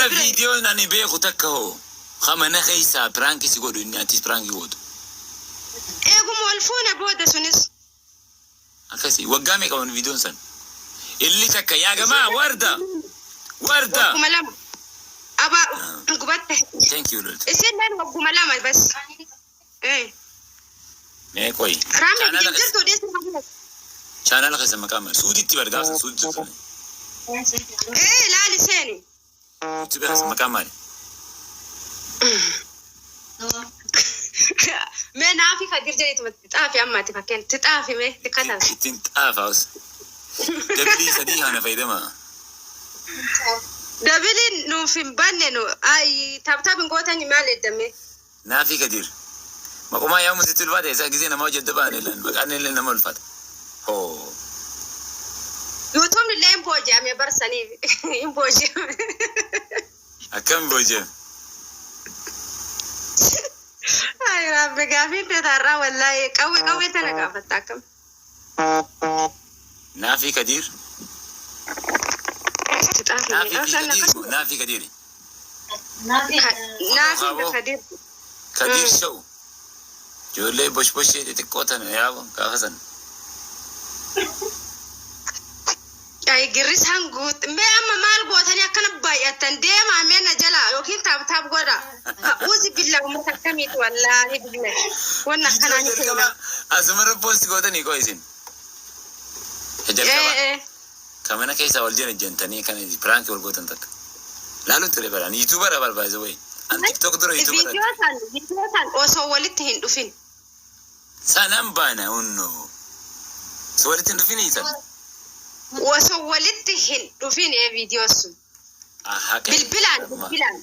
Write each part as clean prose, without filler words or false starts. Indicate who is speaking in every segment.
Speaker 1: Mana
Speaker 2: bira.
Speaker 1: Viidiyoon ani beeku takka hoo ka mana keessaa piraanki si godhu inni atis piraanki gootu.
Speaker 2: Eeguma wal fuune booda sunis.
Speaker 1: Akkasi waggaa meeqa wan viidiyoon san? Illi takka yaa gamaa warda warda.
Speaker 2: Wagguma 2. Abaa gubatte.
Speaker 1: Thank you loltu.
Speaker 2: Isilleen wagguma 2 bas. Eh.
Speaker 1: Mee qoyi.
Speaker 2: Raamee
Speaker 1: Chaanala
Speaker 2: biyya
Speaker 1: keessa
Speaker 2: jirtu dhiisi malee.
Speaker 1: chaanala keessa maqaa maal? Suuditti bar gaafsa suudi jirtu.
Speaker 2: Eh laali seeni.
Speaker 1: YouTube keessa maqaa maali?
Speaker 2: Mee naafi kadir jedhituma itti xaafi amma ati fakkeen itti xaafi mee itti katabi.
Speaker 1: Ittiin xaafa os. Dabilii sadii kana fayyadama.
Speaker 2: Dabiliin nuuf hin banne nu ayi taaptaap hin gootani maal eddamee.
Speaker 1: Naafii Kadiir. Maqumaa yaamuun sitti ulfaate isaa gisee nama hojjettu ba'an illee maqaan illee nama ulfaata. Hoo.
Speaker 2: Youtube illee hin booji'ame bar saniif hin booji'ame.
Speaker 1: Akkam booji'ame?
Speaker 2: Ay rabbi gaafiin tee taarraa wallaahi qawwee qawwee tana gaafatta akkam.
Speaker 1: Naafii Kadiir.
Speaker 2: Itti xaafi
Speaker 1: Naafii fi
Speaker 2: mee
Speaker 1: Kadiir moo Naafii Kadiiri?
Speaker 2: Naafii
Speaker 1: Kunoo
Speaker 2: Kadiir.
Speaker 1: Kadiir show. Ijoollee boshboshee xixiqqoo tana yaa'u gaafa san.
Speaker 2: Ay girrisaan guut mee amma maal gootanii akkana baay'attan deemaa mee na jalaa yookiin taap taap godha. A'uuzi billaa uummata akkamiiti wallaahi billahi wanna akkanaa ni
Speaker 1: Viidiyoo jalqabaa
Speaker 2: seenaa.
Speaker 1: asumarra poost gootanii qoo isin. Jalqabaa.
Speaker 2: Ee ee.
Speaker 1: Ka mana keessaa wal janajjantanii kan piraanki wal gootan takka. Laaluun ture bara. Ani YouTuber bara by the way. An TikTok dura YouTuber.
Speaker 2: Viidiyoo san osoo walitti hin dhufin.
Speaker 1: Sanan baana hunno. So walitti hin dhufinii san.
Speaker 2: Osoo walitti hin dhufin ee viidiyoo sun.
Speaker 1: Aha.
Speaker 2: Bilbilaan bilbilaan.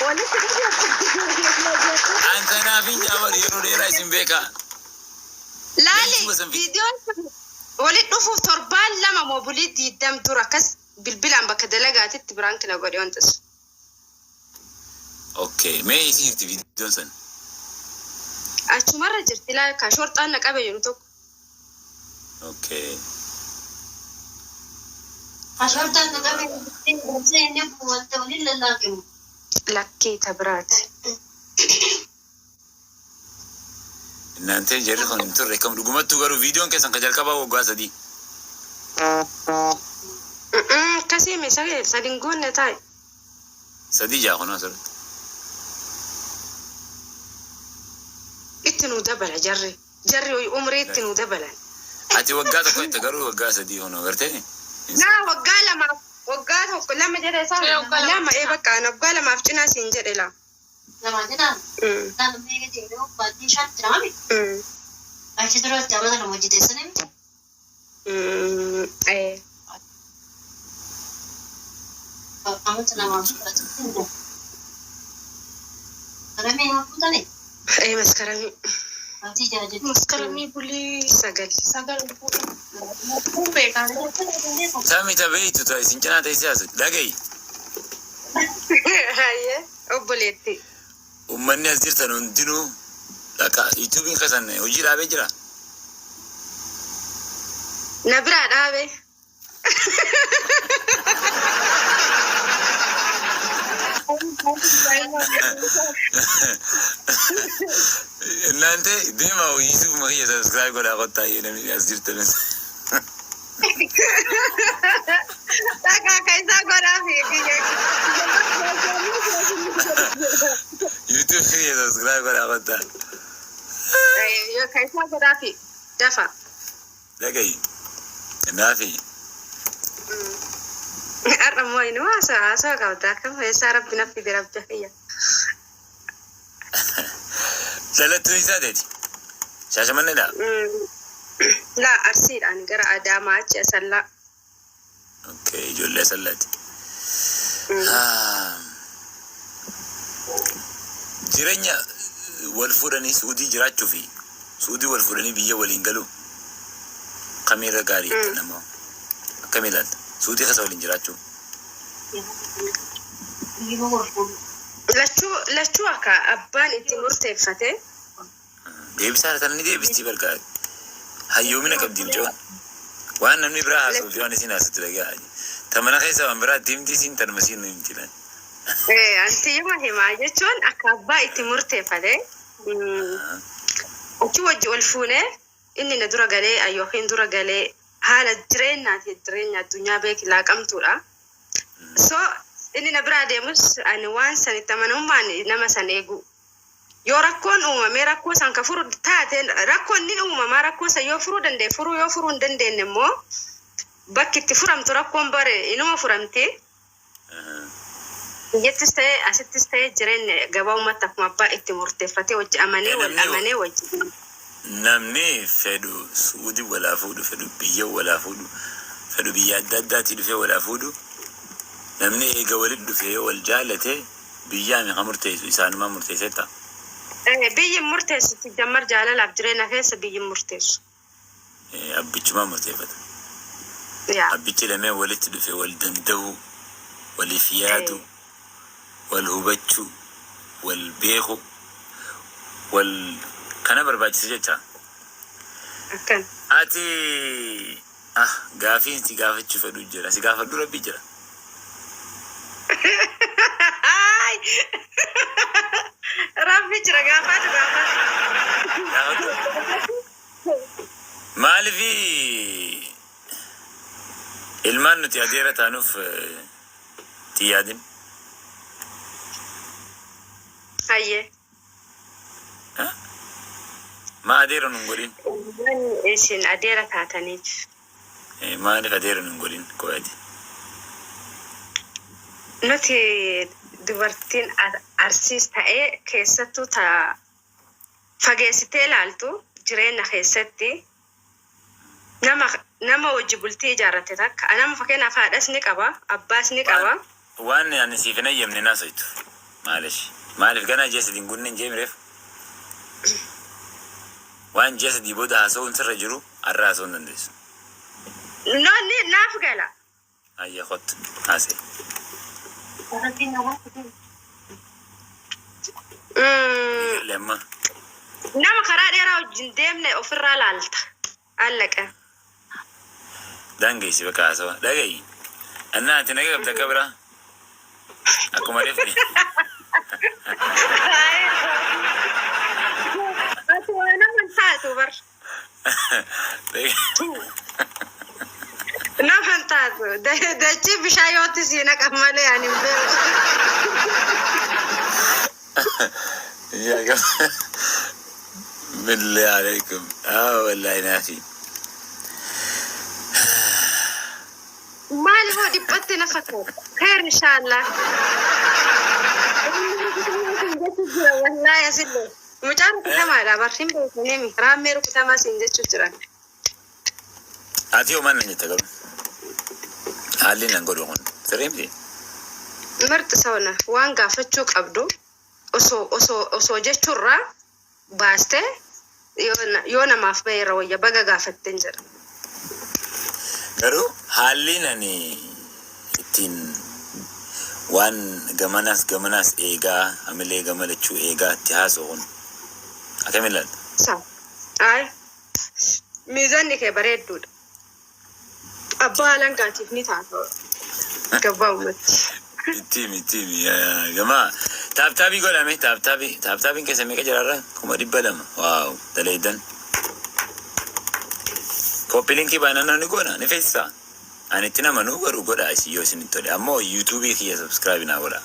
Speaker 2: Walitti dhufuuf.
Speaker 1: An tanaaf hin jaabar yeroo dheeraa isin beekaa.
Speaker 2: Laali
Speaker 1: YouTube san
Speaker 2: viidiyoon sun walitti dhufuuf torbaan 2 moo bulii diiddam dura akkas bilbilaan bakka dalagaatitti prank na godhe wanta sun.
Speaker 1: Okay, mee isin jirti viidiyoon san?
Speaker 2: Achumarra jirti laa ka shorxaan na qabe jedhu tokko.
Speaker 1: Okay.
Speaker 3: Ashortaan na qabe inni wanta waliin lallaaqemu.
Speaker 2: Lakkii ta biraati.
Speaker 1: Innaantee jarri kun hin turre kam dhugumattuu garuu viidiyoon keessan ka jalqabaa waggaa 3.
Speaker 2: Akkasii mi sadi sadi hin guunne taa'e.
Speaker 1: Sadii jaa kunoo asirratti.
Speaker 2: Itti nuu dabala jarri. Jarri umrii itti nuu dabalan.
Speaker 1: Ati waggaa tokko itti garuu waggaa 3 kunoo gartee.
Speaker 2: Naa waggaa lamaaf waggaa tokko lama jedhe isaa
Speaker 4: Ee, waggaa lamaaf
Speaker 2: lama ee
Speaker 4: cinaa.
Speaker 2: bakka ana waggaa lamaaf cinaa siin jedhe laa.
Speaker 3: Lama jedhaa? Lama meeqa deemee baatii shan jira miti? Achi duratti amata 2 hojjete sana miti?
Speaker 2: Ee.
Speaker 3: Amata lamaaf ji'a. Maskaramii hin fuutani?
Speaker 2: Ee maskaramii.
Speaker 3: Baatii ja'a jechuudha.
Speaker 4: Maskaramii bulii
Speaker 2: 9.
Speaker 4: 9 fuudhan. Beekaa.
Speaker 1: Tami ta beeytu ta isin cinaa teessee haasofti. Dhaga'i.
Speaker 2: Hayyee obboleettii.
Speaker 1: Ummanni as jirtan hundinuu dhaqa YouTube'n keessan hojii dhaabee jira.
Speaker 2: Na biraa dhaabe.
Speaker 1: Innante deema YouTube ma kiyya subscribe godhaa kottaa iyyuu namni as jirtanis.
Speaker 2: Dhagaa ka isaa godhaa fi kiyya.
Speaker 1: YouTube kiyya subscribe godhaa kottaa.
Speaker 2: Yoo ka isaa godhaa fi dafa.
Speaker 1: Dhaga'i. Naafi.
Speaker 2: Har'a immoo inni haasaa haasaa qabda akkam eessaa rabbi na fide rabbi kiyya.
Speaker 1: Dhalattuu isaa teeti. Shaashamanneedha.
Speaker 2: Laa Arsiidhaan gara Adaamaa achi Asallaa.
Speaker 1: Okay, ijoollee Asallaati. Jireenya wal fuudhanii Suudii jiraachuu fi Suudii wal fuudhanii biyya waliin galuu kamiirra gaarii jetta nama akkamii ilaalta? Suudii keessa waliin jiraachuu.
Speaker 2: Lachuu lachuu akka abbaan itti murteeffate.
Speaker 1: Deebisaa tana ni deebisti bargaa. Hayyoomina qabdi mucoon. Waan namni biraa haasa'u fi waan isin haasa'u dhagaa. Ta mana keessa waan biraatti himti, siin tanuma siin nu himti lan.
Speaker 2: Antiyyuma himaa jechuun akka abbaa itti murteeffate achi wajji ol fuunee, inni na dura galee yookiin dura galee, haala jireenyaati, jireenya addunyaa beeki laaqamtuudha. So inni na biraa deemus ani waan san itti amanamummaan nama san eegu. Yoo rakkoon uumamee rakkoo san ka furu taate, rakkoon ni uumamaa, rakkoo san yoo furuu danda'e furuu, yoo furuu hin dandeenye immoo bakki itti furamtu rakkoon bare inuma furamti. Biyyattis ta'ee asittis ta'ee jireenya gabaabumatti akkuma abbaa itti murteeffatee wajji amanee wal amanee wajji.
Speaker 1: Namni fedhu Su'uudii walaa fuudhu, fedhu biyya walaa fuudhu, fedhu biyya adda addaatii dhufee walaa fuudhu, namni eega walitti dhufee yoo wal jaalate biyyaa meeqa murteessu, isaanumaa murteessetta.
Speaker 2: Biyyi hin murteessu jammar, jaalalaaf jireenya keessa biyyi hin murteessu.
Speaker 1: Abbichumaa murteeffata.
Speaker 2: Yaa.
Speaker 1: Abbichi lameen walitti dhufe wal danda'uu, waliif yaadu, wal hubachuu, wal beeku, wal kana barbaachisa jecha.
Speaker 2: Akkan.
Speaker 1: Ati gaafiin si gaafachuu fedhu jira. Si gaafadhu, rabbi jira.
Speaker 2: Ay! Rabbi jira, gaafatu gaafatu.
Speaker 1: Gaafadhu. Maalifi ilmaan nuti adeera taanuuf itti yaadin?
Speaker 2: Hayyee.
Speaker 1: Ma adeera nun godhin?
Speaker 2: Isin adeera taataniif.
Speaker 1: Maaliif adeera nun godhin qo'ati?
Speaker 2: Nuti dubartiin Arsiis ta'ee keessattuu ta fageessitee ilaaltu, jireenya keessatti nama wajji bultii ijaarrate takka nama, fakkeenyaaf, haadhas ni qaba, abbaas ni qaba.
Speaker 1: Waan ani siif hin hayyamne naasoytu. Maaliif? Maaliif ganaa ji'a 3 hin guunne hin jeemireef? Waan ji'a 3 booda haasa'uun sirra jiru har'a haasa'uu hin dandeessu.
Speaker 2: No, ni naaf gala.
Speaker 1: Ayya, kottu haasa'e. Lemma.
Speaker 2: Nama karaa dheeraa wajjin deemne ofirraa laalta. Allaqa.
Speaker 1: Daangeessi bakka haasawa. Dhagayi. Annaa ati naga qabda akka biraa. Akkuma reefni.
Speaker 2: Ati waa nama hin taatu bar. Nama hin taatu. Dachii bishaan yootti sii naqan malee ani hin beeku.
Speaker 1: يا جماعة، بالله عليكم، والله نافي.
Speaker 2: Maali hoo dhiphatte na fakkaata? Khair inshaallah. Wallaahi asillee. Mucaan rukutamaadha bar, hin beekanii raammee rukutamaa siin jechuu jiran.
Speaker 1: Ati yoo maal nan jetta garuu? Haalli nan godhu kun sirrii miti.
Speaker 2: Mirxi sawna waan gaafachuu qabdu osoo jechuurraa baastee yoo namaaf bahe irra wayya, baga gaafatteen jedha.
Speaker 1: Garuu haalli nani ittiin waan gamanaas gamanaas eegaa, hamilee gamalachuu eegaa itti haasa'u kun akkamiin ilaalta?
Speaker 2: Sa. Ay. Miizanni kee bareedduudha. Abbaa alangaatiif ni taata gabaabumatti.
Speaker 1: Ittiin ittiin gamaa tap tapii godhame, tap tapii, tap tapiin keessa meeqa jiraarra? 200,000. Wow, daleeydan. Copy linkii baanaan ni goona, ni feesisaa. Ani itti namanuu, garuu godhaa isin yoo isinitti tole. Ammoo YouTubeii kiyya subscribe naa godhaa.